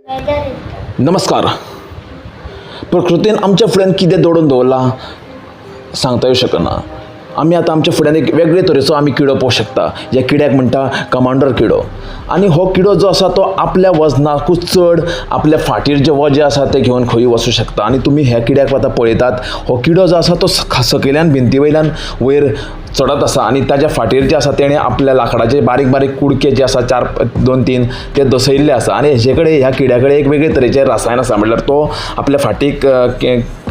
नमस्कार. प्रकृतीन आमच्या फुड्यान कितें दडोवन दवरलां सांगता येवं शकना. आमी आतां आमच्या फुड्यान एक वेगळे तरेचो आमी किडो पळोवंक शकता. ह्या किड्याक म्हणटा कमांडर किडो. आनी हो किडो जो आसा तो आपल्या वजनाकूच चड आपल्या फाटीर जें वजें आसा तें घेवन खंय वचूं शकता. आनी तुमी ह्या किड्याक आतां पळयतात, हो किडो जो आसा तो सकयल्यान भिंती वयल्यान वयर चडत आसा आनी ताज्या फाटीर जे आसा तेणें आपल्या लांकडाचे बारीक बारीक कुडके जे आसा 4 2 3 ते दसयल्ले आसा. आनी हेजे कडेन ह्या किड्या कडेन एक वेगळे तरेचें रसायन आसा, म्हणल्यार तो आपल्या फाटीक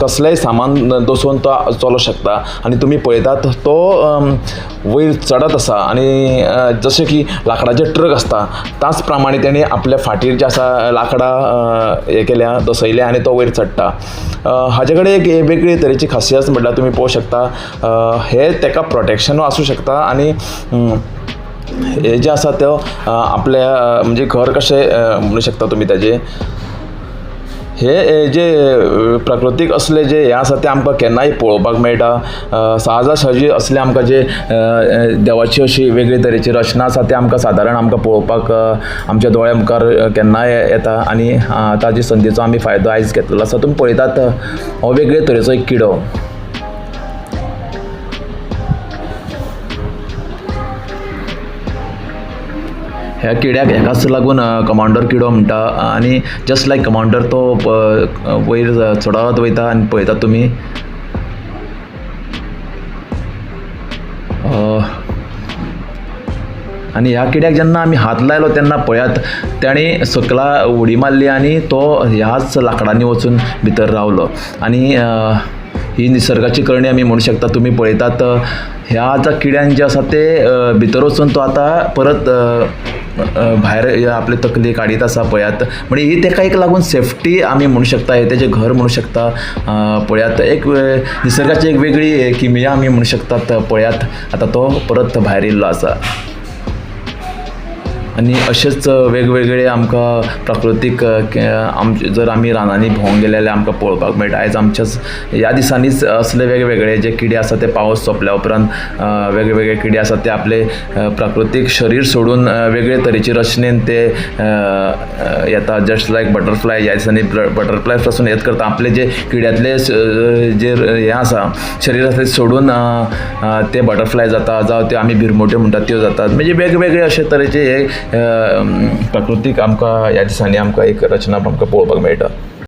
कसलेंय सामान दसोवन तो चलोंक शकता. आनी तुमी पळयतात तो वयर चडत आसा आनी जशें की लांकडाचे ट्रक आसता त्याच प्रमाणे तेणें आपल्या फाटीर जे आसा लांकडां हें केल्या दसयल्या आनी तो वयर चडटा. हाजे कडेन एक वेगळे तरेची खासियत म्हटल्यार तुमी पळोवंक शकता हे तेका प्रोटेक्शन आसूं शकता. आनी हे जे आसा तो आपल्या म्हणजे घर कशें म्हणू शकता तुमी ताजें हे जे प्राकृतीक असले जे हें आसा तें आमकां केन्नाय पळोवपाक मेळटा. सहजा सहजी असले आमकां जे देवाची अशी वेगळे तरेची रचना आसा ते आमकां सादारण आमकां पळोवपाक आमच्या दोळ्या मुखार केन्नाय येता. आनी ताजी संदीचो आमी फायदो आयज घेतलेलो आसा. तुमी पळयतात हो वेगळे तरेचो एक किडो. ह्या किड्याक हेकाच लागून कमांडर किडो म्हणटा. आनी जस्ट लायक कमांडर तो वयर चडत वयता आनी पळयतात तुमी. आनी ह्या किड्याक जेन्ना आमी हात लायलो तेन्ना पळयात ताणें सकला उडी मारली आनी तो ह्याच लांकडांनी वचून भितर रावलो. आनी ही निसर्गाची करणी आमी म्हणू शकता. तुमी पळयतात ह्या आतां किड्यान जे आसा ते भितर वचून तो आतां परत भायर आपली तकली काडीत आसा पळयात. म्हणजे ही तेका एक लागून सेफ्टी आमी म्हणू शकता, हे तेजें घर म्हणू शकता. पळयात एक निसर्गाची एक वेगळी किमिया आमी म्हणू शकतात. पळयात आतां तो परत भायर येयल्लो आसा. आनी अशेंच वेगवेगळे आमकां प्राकृतीक आमचे जर आमी रानांनी भोंवंक गेले जाल्यार आमकां पळोवपाक मेळटा. आयज आमच्याच ह्या दिसांनीच असले वेगवेगळे जे किडे आसा ते पावस सोंपल्या उपरांत वेगवेगळे किडे आसा ते आपले प्राकृतीक शरीर सोडून वेगळे तरेचे रचनेन ते येता. जस्ट लायक बटरफ्लाय, ह्या दिसांनी बटरफ्लाय पासून हेच करता, आपले जे किड्यांतले जे हें आसा शरीर आसा ते सोडून ते बटरफ्लाय जाता, जावं त्यो आमी भिरमुट्यो म्हणटात त्यो जातात. म्हणजे वेगवेगळे अशे तरेचे हे प्राकृतीक आमकां ह्या दिसांनी आमकां एक रचना आमकां पळोवपाक मेळटा.